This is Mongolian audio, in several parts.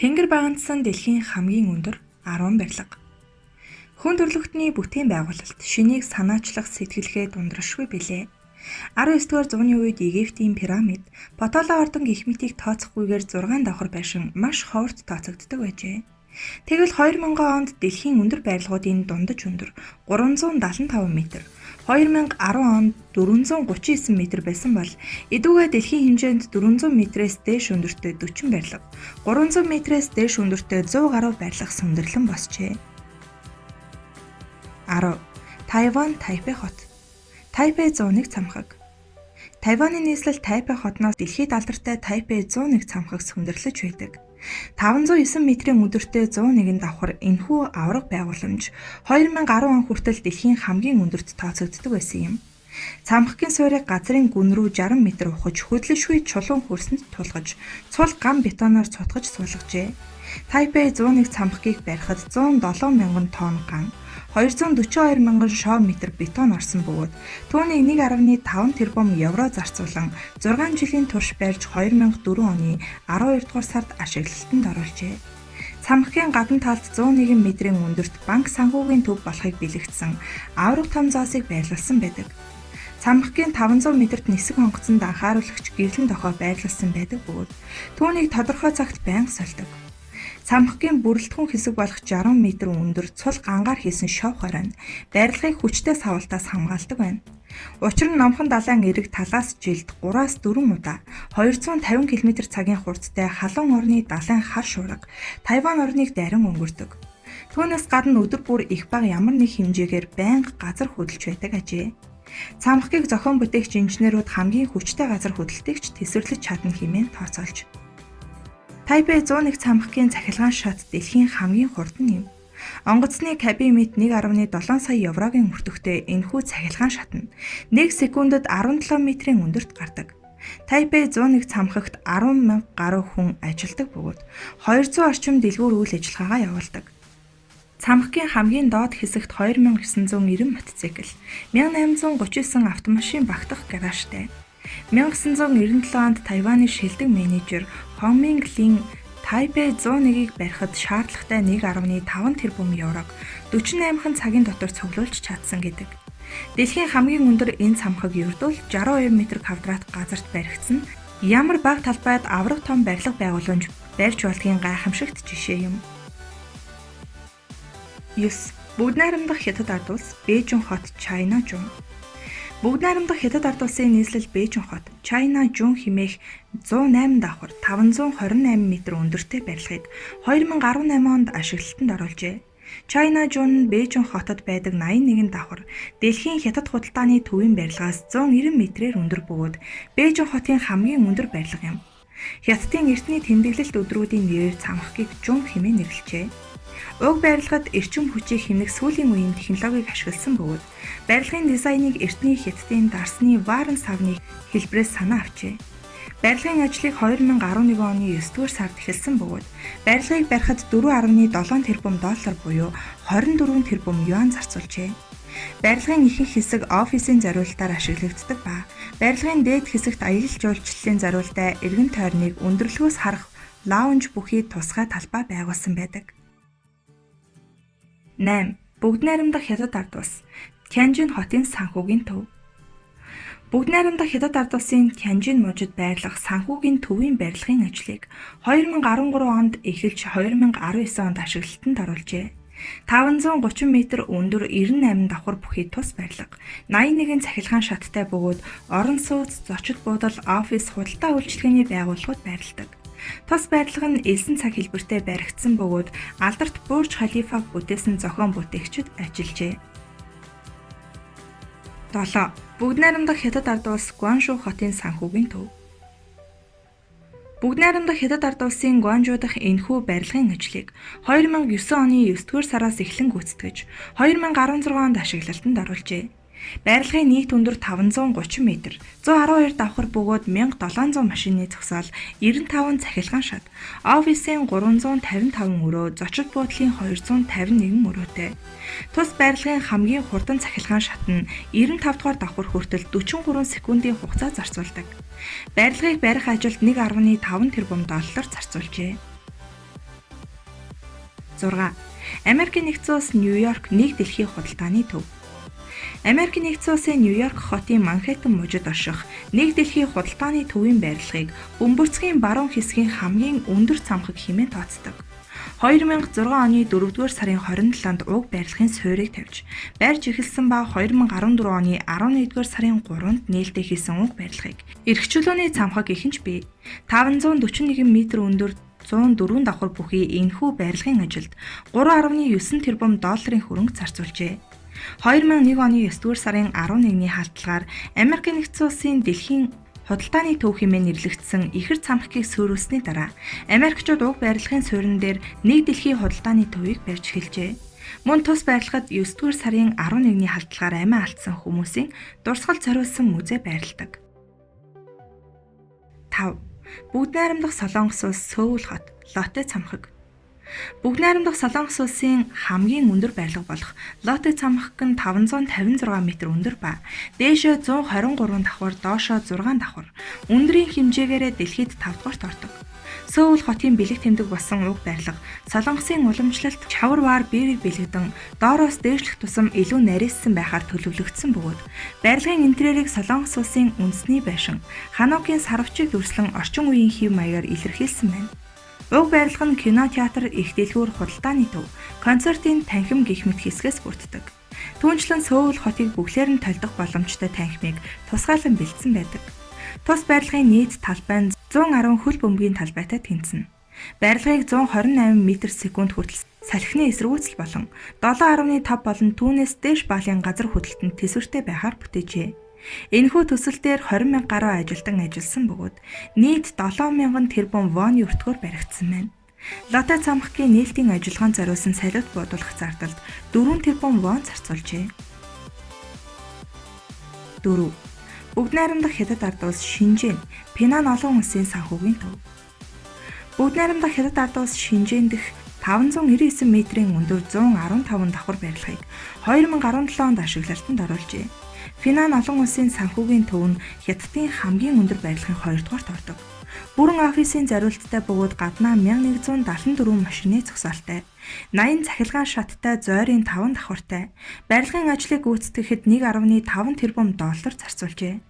Тэнгэр баганадсан дэлхийн хамгийн өндөр 10 барилга. Хүн төрөлхтний бүтээн байгуулалт шинийг санаачлах сэтгэлгээ дундрашгүй билээ. 19-р зууны үед Египтийн пирамид, Потала ордон гэх мэтийг тооцохгүйгээр 6 давхар байшин маш ховорт тооцогддог байжээ. Тэгвэл 2000 онд дэлхийн өндөр барилгуудын дундаж өндөр 375 м, 2010 онд 439 м байсан бол эдүүгээ дэлхийн хэмжээнд 400 м-ээс дээш өндөртэй 40 барилга, 300 м-ээс дээш өндөртэй 100 гаруй барилга сүндэрлэн босчээ. 10. Тайван Тайпей хот. Тайпей 101 цамхаг. Тайваны нийслэл Тайпей хотноос дэлхийд алдартай Тайпей 101 цамхаг сүндэрлэж байдаг. 509 метрийн өндөртэй 101 давхар энэхүү аварга байгууламж 2010 он хүртэл дэлхийн хамгийн өндөрт тооцогддог байсан юм. Цамхагийн суурийг газрын гүн рүү 60 м ухаж, хөдлөшгүй чулуун хөрсөнд тулгаж, цул гам бетоноор цутгаж суулгажээ. Тайпей 101 цамхагийг барихад 107 мянган тонн ган, 242 мянган шов метр бетон орсон бөгөөд түүнийг 1.5 тэрбум евро зарцуулан 6 жилийн турш барьж 2004 оны 12 дугаар сард ашиглалтанд оруулжээ. Цамхагийн гадна талд 101 метрийн өндөрт банк санхүүгийн төв болохыг бэлэгдсэн аварга том зоосыг байрлуулсан байдаг. Цамхагийн 500 метрт нисэх онгоцонд анхааруулагч гэрлэн дохой байрлуулсан байдаг бөгөөд түүнийг тодорхой цагт байнга сольдог. Цамхагийн бүрэлдэхүүн хэсэг болох 60 м өндөр цул гангаар хийсэн шов хорой нь барилгыг хүчтэй савлтаас хамгаалдаг байна. Учир нь номхон далайн эрэг талаас жилд 3-аас 4 удаа 250 км цагийн хурдтай халуун орны далайн хар шуурга Тайван орныг дайран өнгөрдөг. Түүнээс гадна өдөр бүр их бага ямар нэг хэмжээгээр байнга газар хөдөлж байдаг ажээ. Цамхагийг зохион бүтээгч инженерүүд хамгийн хүчтэй газар хөдлөлтийг ч тэсвэрлэж чадна хэмээн тооцоолж. Тайпей 101 цамхагийн цахилгаан шат дэлхийн хамгийн хурдан юм. Онгоцны кабин мэт 1.7 сая еврогийн өртөгтэй энэхүү цахилгаан шат нь 1 секундэд 17 метрийн өндөрт гардаг. Тайпей 101 цамхагт 10 мянга гаруй хүн ажилладаг бөгөөд 200 орчим дэлгүүр үйл ажиллагаагаа явуулдаг. Цамхагийн хамгийн доод хэсэгт 2990 мотоцикл, 1839 автомашин багтах гаражтай. 1997 онд Тайваны шилдэг менежер Хоминг Лин Тайпей 101-ийг барихад шаардлагатай 1.5 тэрбум еврог 48 цагийн дотор цуглуулж чадсан гэдэг. Дэлхийн хамгийн өндөр энэ цамхаг ердөө 62 м квадрат газарт баригдсан ямар бага талбайд аварга том барилга байгууламж барьж болдгийн гайхамшигт жишээ юм. 9. Бүгд найрамдах Хятад ард улс Бээжин хот Чайна Жун. Бүгд найрамдах Хятад ард улсын нийслэл Бээжин хот Чайна Жун хэмээх 108 давхар 528 м өндөртэй барилгыг 2018 онд ашиглалтанд оруулжээ. Чайна Жун нь Бээжин хотод байдаг 81 давхар дэлхийн хятад худалдааны төвийн барилгаас 190 метрээр өндөр бөгөөд Бээжин хотын хамгийн өндөр барилга юм. Хятадын эртний тэмдэглэлт өдрүүдийн нэрээр цамхагийг Жун хэмээн нэрлэжээ. Уг барилгад эрчим хүчийг хэмнэх сүүлийн үеийн технологиг ашигласан бөгөөд барилгын дизайныг эртний Хятадын дарсны варан савны хэлбэрээс санаа авчээ. Барилгын ажлыг 2011 оны 9-р сард эхэлсэн бөгөөд барилгыг барихад 4.7 тэрбум доллар буюу 24 тэрбум юань зарцуулжээ. Барилгын ихэнх хэсэг офисын зориултаар ашиглагддаг ба барилгын дээд хэсэгт аялал жуулчлалын зориултаа эргэн тойрныг өндөрлөгөөс харах лаунж бүхий тусгай талбай байгуулсан байдаг. 8. Бүгд найрамдах Хятад ард улс Тяньжин хотын санхүүгийн төв. Бүгд найрамдах Хятад ард улсын Тяньжин мужид байрлах санхүүгийн төвийн барилгын ажлыг 2013 онд эхэлж 2019 онд ашиглалтанд оруулжээ. 530 м өндөр 98 давхар бүхий тус барилга, 81 цахилгаан шаттай бөгөөд орон сууц, зочид буудал, офис, худалдаа үйлчилгээний байгууллагууд байрладаг. Тус барилга нь элсэн цаг хэлбэртэй баригдсан бөгөөд алдарт Бурж Халифаг бүтээсэн зохион бүтээгчид ажиллажээ. 7. Бүгд найрамдах Хятад ард улс Гуанжу хотын санхүүгийн төв. Бүгд найрамдах Хятад ард улсын Гуанжу дахь энэхүү барилгын ажлыг 2009 оны 9-р сараас эхлэн гүйцэтгэж 2016 онд ашиглалтанд оруулжээ. Барилгын нийт өндөр 530 м, 112 давхар бөгөөд 1700 машины зогсоол, 95 цахилгаан шат, офисын 355 өрөө, зочид буудлын 251 өрөөтэй. Тус барилгын хамгийн хурдан цахилгаан шат нь 95 дугаар давхар хүртэл 43 секундын хугацаа зарцуулдаг. Барилгыг барих ажилд 1.5 тэрбум доллар зарцуулжээ. 6. Америкийн нэгдсэн улс, Нью-Йорк, нэг дэлхийн худалдааны төв. Америкийн нэгдсэн улсын Нью-Йорк хотын Манхэттен мужид орших нэг дэлхийн худалдааны төвийн байрлагыг бөмбөрцгийн баруун хэсгийн хамгийн өндөр цамхаг хэмээн тооцдог. 2006 оны 4-р сарын 27-нд уг барилгын суурийг тавьж, барьж эхэлсэн ба 2014 оны 11-р сарын 3-нд нээлттэй хийсэн уг барилгыг эрх чөлөөний цамхаг гэх нь ч бий. 541 м өндөр 104 давхар бүхий энэхүү барилгын ажилд 3.9 тэрбум долларын хөрөнгө зарцуулжээ. 2001 оны 9-р сарын 11-ний халдлагаар Америкийн нэгдсэн улсын дэлхийн худалдааны төв хэмээн нэрлэгдсэн ихэр цамхгийг суурилсны дараа Америкчууд уг барилгын суурин дээр нэг дэлхийн худалдааны төвийг барьж эхэлжээ. Мөн тус барилгад 9-р сарын 11-ний халдлагаар амиа алдсан хүмүүсийн дурсгал зориулсан музей байрладаг. 5. Бүгд найрамдах Солонгос улс, Сөүл хот, Лотте цамхаг. Бүгд найрамдах Солонгос улсын хамгийн өндөр барилга болох Лотте цамхаг нь 556 м өндөр ба дээшээ 123 давхар, доошоо 6 давхар өндрийн хэмжээгээрээ дэлхийд 5 дугаарт ордог. Сөүл хотын бэлэг тэмдэг болсон уг барилга Солонгосын уламжлалт чавар ваар бээрийг бэлэгдэн доороос дээшлэх тусам илүү нарийссан байхаар төлөвлөгдсөн бөгөөд барилгын интерьерийг Солонгос улсын үндэсний байшин Ханокийн сарвчийг дүрслэн орчин үеийн хэв маягаар илэрхийлсэн байна. Уг барилга нь кино театр, их дэлгүүр, худалдааны төв, концертын танхим гэх мэт хэсгээс бүрддэг. Түүнчлэн Сөүл хотыг бүхлээр нь толдох боломжтой танхимыг тусгаалan бэлдсэн байдаг. Тус барилгын нийт талбай нь 110 хөл бөмбөгийн талбайтай тэнцэнэ. Барилгыг 128 м/секунд хүртэл салхины эсэргүүцэл болон 7.5 болон түүнээс дээш баллын газар хөдлөлтөнд төсвөртэй байхаар бүтээжээ. Энэхүү төсөл дээр 20 мянга гаруй ажилтан ажилласан бөгөөд нийт 7 мянган тэрбум воны өртгөөр баригдсан байна. Лотте цамхгийн нээлтийн ажиллагаанд зориулсан салют буудуулах зардалд 4 тэрбум вон зарцуулжээ. 4. Бүгд найрамдах Хятад ард улс, Шинжээн, Пинан олон улсын санхүүгийн төв. Бүгд найрамдах Хятад ард улс Шинжээн дэх 599 метрийн өндөр 115 давхар барилгыг 2017 онд ашиглалтанд оруулжээ. Финан олон улсын санхүүгийн төв нь Хятадын хамгийн өндөр барилгын 2 дугаарт ордог. Бүрэн офисын зориулттай бөгөөд гаднаа 1174 машины зогсоолтой. 80 цахилгаан шаттай, зойрын 5 давхартай. Барилгын ажлыг гүйцэтгэхэд 1.5 тэрбум доллар зарцуулжээ.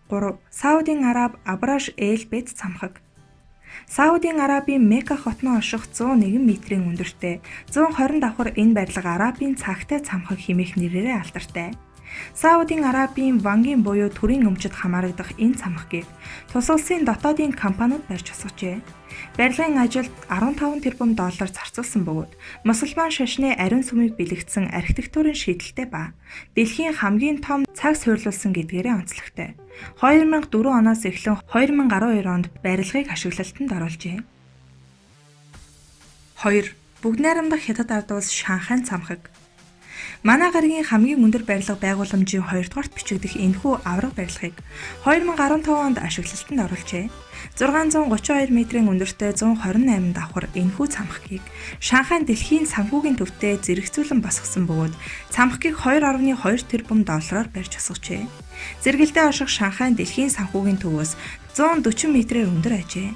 3. Саудын Араб, Абраж Эл Бейт цамхаг. Саудын Арабийн Мекка хотноо орших 101 метрийн өндөртэй 120 давхар энэ барилга Арабын цагтай цамхаг хэмээх нэрээрээ алдартай. Саудын Арабийн вангийн буюу төрийн өмчөд хамаарагдах энэ цамхагийг тус улсын дотоодын компаниуд барьж босгожээ. Барилгын ажилд 15 тэрбум доллар зарцуулсан бөгөөд мусульман шашны ариун сүмийг бэлэгдсэн архитектурын шийдэлтэй ба дэлхийн хамгийн том цаг суурилуулсан гэдгээрээ онцлогтой. 2004 оноос эхлэн 2012 онд барилгыг ашиглалтанд оруулжээ. 2. Бүгд найрамдах Хятад ард улс, Шанхай цамхаг. Манай гаригийн хамгийн өндөр барилга байгууламжийн 2 дугаарт бичигдэх энэхүү аварга барилгыг 2015 онд ашиглалтанд оруулжээ. 632 метрийн өндөртэй 128 давхар энэхүү цамхгийг Шанхайн дэлхийн санхүүгийн төвтэй зэрэгцүүлэн босгосон бөгөөд цамхгийг 2.2 тэрбум доллараар барьж босгожээ. Зэрэгэлдээ орших Шанхайн дэлхийн санхүүгийн төвөөс 140 метрээр өндөр ажээ.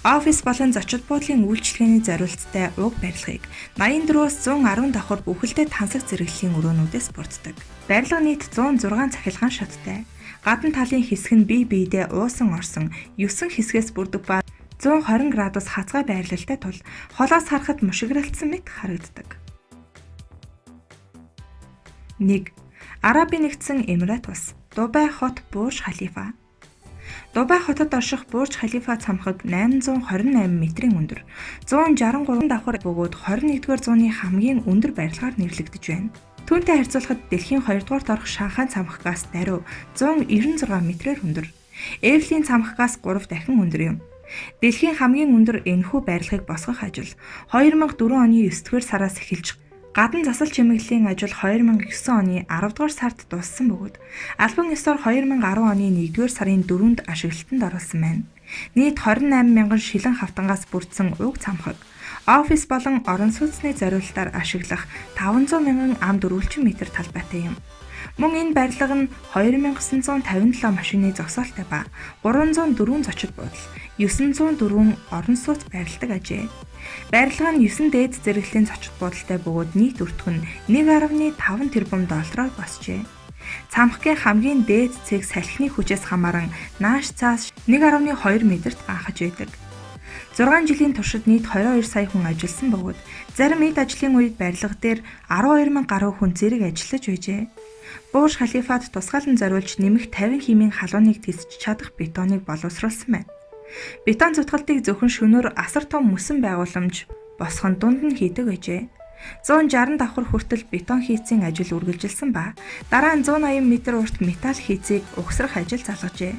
Офис болон зочид буудлын үйлчилгээний зориулттай уг барилгыг 84-өөс 110 давхар бүхэлдээ тансаг зэрэглэлийн өрөөнүүдээс бүрддэг. Барилга нийт 106 цахилгаан шаттай. Гадна талын хэсэг нь бие биедээ уусан орсон 9 хэсгээс бүрдэг ба 120 градус хазгай байрлалтай тул холоос харахад мушигралцсан мэт харагддаг. 1. Арабын нэгдсэн Эмират улс, Дубай хот, Бурж Халифа. Дубай хотод орших Бурж Халифа цамхаг 828 метрийн өндөр, 163 давхар бөгөөд 21-р зууны хамгийн өндөр барилгаар нэрлэгдэж байна. Түүнтэй харьцуулахад дэлхийн 2 дугаарт орох Шанхай цамхгаас даруй 196 метрээр өндөр. Эйфелийн цамхгаас 3 дахин өндөр юм. Дэлхийн хамгийн өндөр энэхүү барилгыг босгох ажил 2004 оны 9-р сараас эхэлж гадна засал чимэглэлийн ажил 2009 оны 10 дугаар сард дууссан бөгөөд албан ёсоор 2010 оны 1-р сарын 4-нд ашиглалтанд оруулсан байна. Нийт 28 мянган шилэн хавтангаас бүрдсэн уг цамхаг офис болон орон сууцны зориултаар ашиглах 500 мянган ам дөрвөлжин метр талбайтай юм. Мөн энэ барилга нь 2957 машины зогсоолтой ба 304 зочид буудал, 904 орон сууц байрладаг ажээ. Барилга нь 9 дээд зэрэглэлийн зочид буудалтай бөгөөд нийт өртөг нь 1.5 тэрбум доллараар босжээ. Цамхгийн хамгийн дээд цэг салхины хүчээс хамааран нааш цаас 1.2 метрт ганхаж байдаг. 6 жилийн туршид нийт 22 сая хүн ажилласан бөгөөд зарим эд ажлын үед барилга дээр 12 мянга гаруй хүн зэрэг ажиллаж байжээ. Бурж Халифад тусгаалan зориулж нэмэх 50 химийн халууныг тэсч чадах бетоныг боловсруулсан байна. Бетон зутгалтыг зөвхөн шөнөөр асар том мөсөн байгууламж босгон дунд нь хийдэг байжээ. 160 давхар хүртэл бетон хийцийн ажил үргэлжилсэн ба дараа нь 180 метр урт металл хийцийг угсрах ажил залгажээ.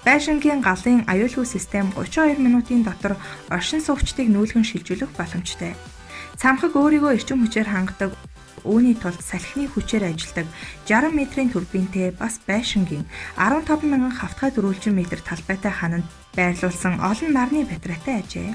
Байшингийн галын аюулгүй систем 32 минутын дотор оршин суугчдыг нүүлгэн шилжүүлэх боломжтой. Цамхаг өөрийгөө эрчим хүчээр хангадаг, үүний тулд салхины хүчээр ажилладаг 60 метрийн турбинтэй бас байшингийн 15 мянган хавтгай дөрвөлжин метр талбайтай хананд байрлуулсан олон нарны батарейтай ажээ.